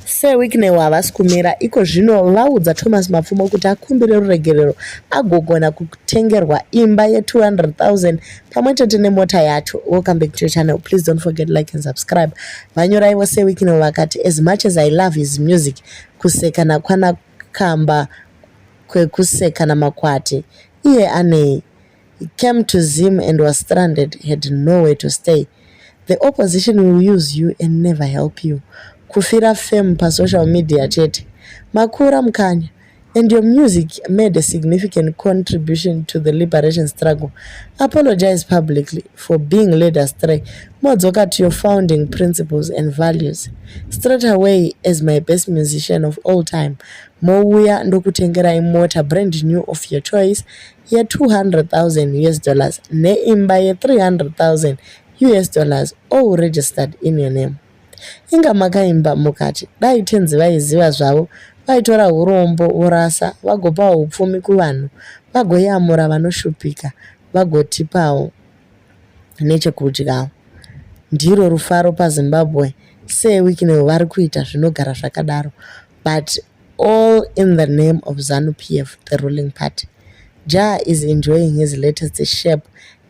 Sir Wicknell havasi kumira iko zvino vaudza Thomas Mapfumo kuti akumbire ruregerero agogona kutengerwa imba ye200 000 pamwe chete nemota yacho. Welcome back to your channel. Please don't forget like and subscribe. Vanyora ivo Sir Wicknell vakati, "As much as I love his music, kuseka nakwana kamba kwekuseka namakwati iye anei. He came to Zim and was stranded, had nowhere to stay. The opposition will use you and never help you. Kufira fame pasocial media chete. Makura Mukanya, and your music made a significant contribution to the liberation struggle. Apologize publicly for being led astray. Modzoka to your founding principles and values. Straight away, as my best musician of all time, mouya ndokutengerai mota brand new of your choice ye200,000 US dollars neimba ye300,000 US dollars, all registered in your name. Inga makaimba mukati dai tenzi vaiziva zvavo vaitora urombo vorasa vagopawo upfumi kuvanhu vagoyamura vanoshupika vagotipawo nechekudya. Ndiro rufaro paZimbabwe. Sir Wicknell vari kuita zvinogara zvakadaro, but all in the name of ZANU PF, the ruling party. Jah is enjoying his latest shape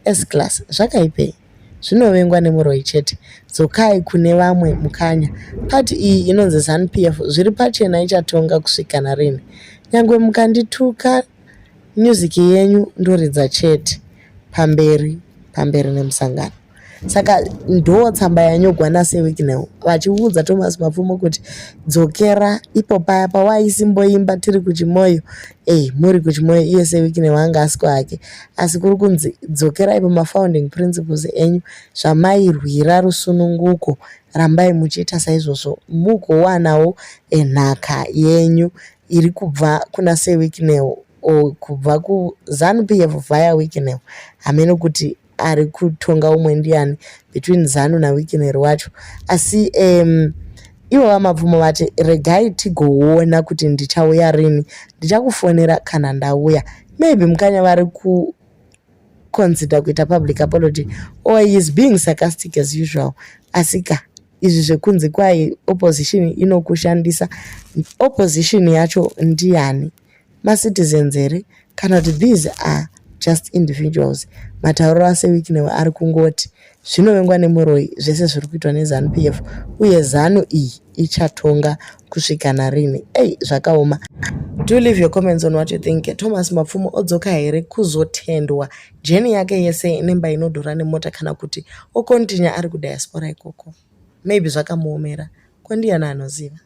S class. Zvakaipei? Zvinovengwa nemuroi chete. Dzokai kune vamwe Mukanya. Pati iyi inonzi ZANU PF zviri pachena ichatonga kusvika narini. Nyangwe mukandituka, music yenyu ndoridza chete. Pamberi pamberi nemusangano. Saka ndo tsamba yanyorwa naSir Wicknell vachiudza Thomas Mapfumo kuti dzokera ipo paya pawaisimboimba tiri kuchimoyo. Muri kuchimoyo iye Sir Wicknell anga asiko hake, asi kuri kunzi dzokerai pamafounding principles enyu zvamairwira rusununguko, rambai muchiita saizvozvo mugowanawo nhaka yenyu iri kubva kuna Sir Wicknell, kubva kuZANU PF via Wicknell. Hameno kuti ari kutonga umwe ndiani between ZANU naWicknell wacho, asi ivo VaMapfumo vati regai tigoona kuti ndichauya rini, ndichakufonera kana ndauya. Maybe Mukanya vari kuconsider kuita public apology or he is being sarcastic as usual. Asika izvi zvekunzi kwai opposition inokushandisa, opposition yacho ndiani? Macitizens here kana kuti these are just individuals? Matauriro aSir Wicknell ari kungoti zvinovengwa nemuroi zvese zviri kuitwa neZANU PF uye ZANU iyi ichatonga kusvika narini. Ei, zvakaoma. Do leave your comments on what you think. Thomas Mapfumo odzoka here kuzotendwa journey yake yese nemba inodhura nemota, kana kuti ocontinue ari kudiaspora ikoko? Maybe zvakamuomera, ko ndiani anoziva?